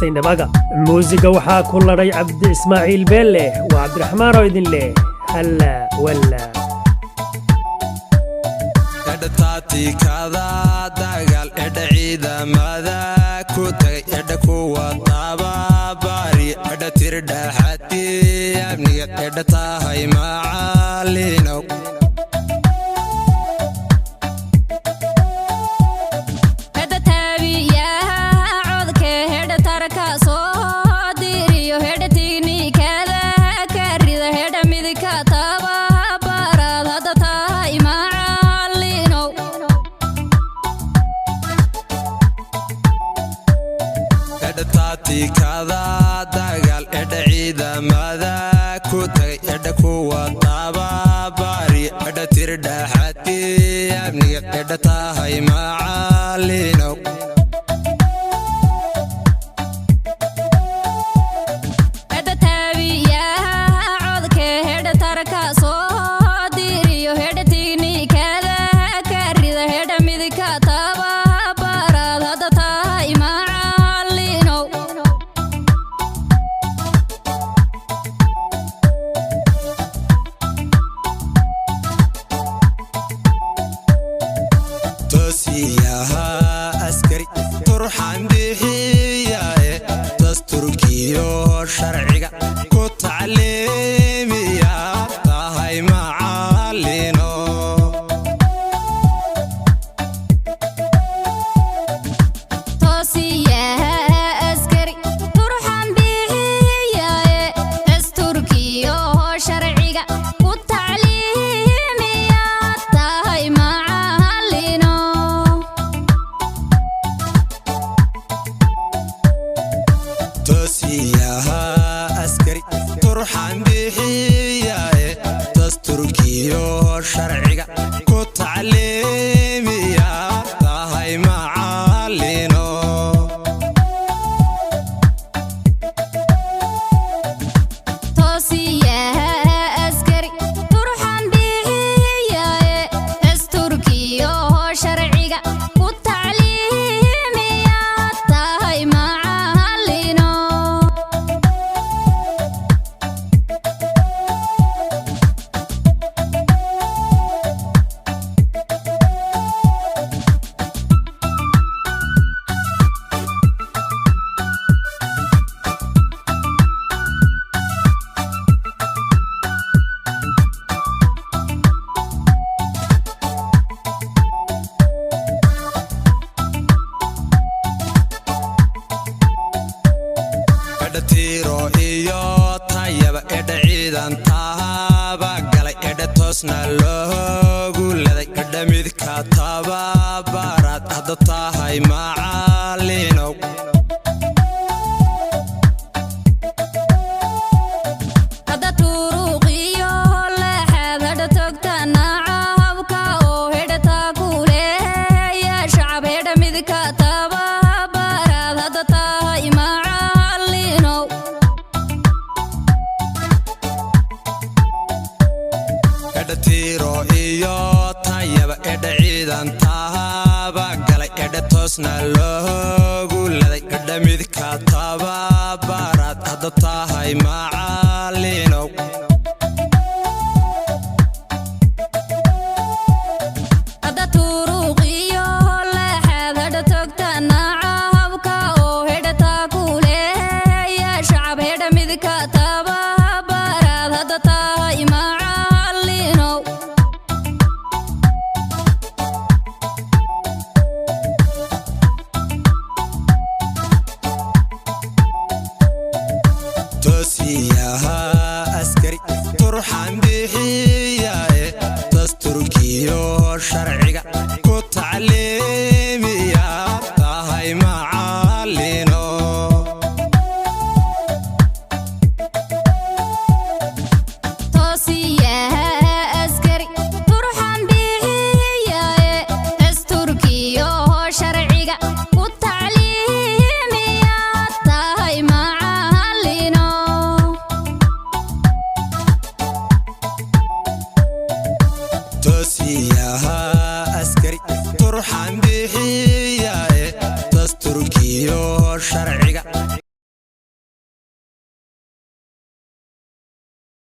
Saynab Aga. Muusiga waxaa ku ladhay Cabdi Ismaaciil Beelle. Waa Cabdiraxmaan oo idin leh halla walla. Edha taatikada dagaal, edha ciidamada ku tagay, edha kuwa tababari, edha tirdhaxati amniga, edha tahay macalinow. Hedha taabiyaha codke, hedha tarka soo diriyo, hedha tignikada ka rida, hedha midka tababaraad hadda tahay macalinow. Edha taatikada dagaal, edha ciidamada ku tagay, edha kuwa tababari, edha tirdhaxati amniga, edha tahay macalinow. Hedha taabiyaha codke, hedha tarka soo diriyo, hedha tignikada ka rida, hedha midka tababaraad hadda tahay macalinow. Toosiyaha askari turxan bixiyaye, dasturkiyo sharciga ku tacliimiya tahay macalino. Toosiyaha askari turxan bixiyaye, dasturkiyo sharciga ku tacliimiya tahay macalino. Toosiyaha askari turxan bixiyaye, dasturkiyo sharciga ku tacliimiya tahay macalino. Toosiyaha askari turxan bixiyaye, dasturkiyo sharciga ku tacliimiya tahay macalino. Edha tiiro iyo tayaba, edha ciidan taaba galay, edha toosna loogu laday, edha midka tababaraad hadda tahay macalinow. Hadda turuqiyo leexaad, hedha togta nacabka oo hedha taakuleeya shacab, hedha midka tababaraad hadda tahay macalinow. Edha tiiro iyo tayaba, edha ciidan taaba galay, edha toosna loogu laday, edha midka tababaraad hadda tahay macalinow.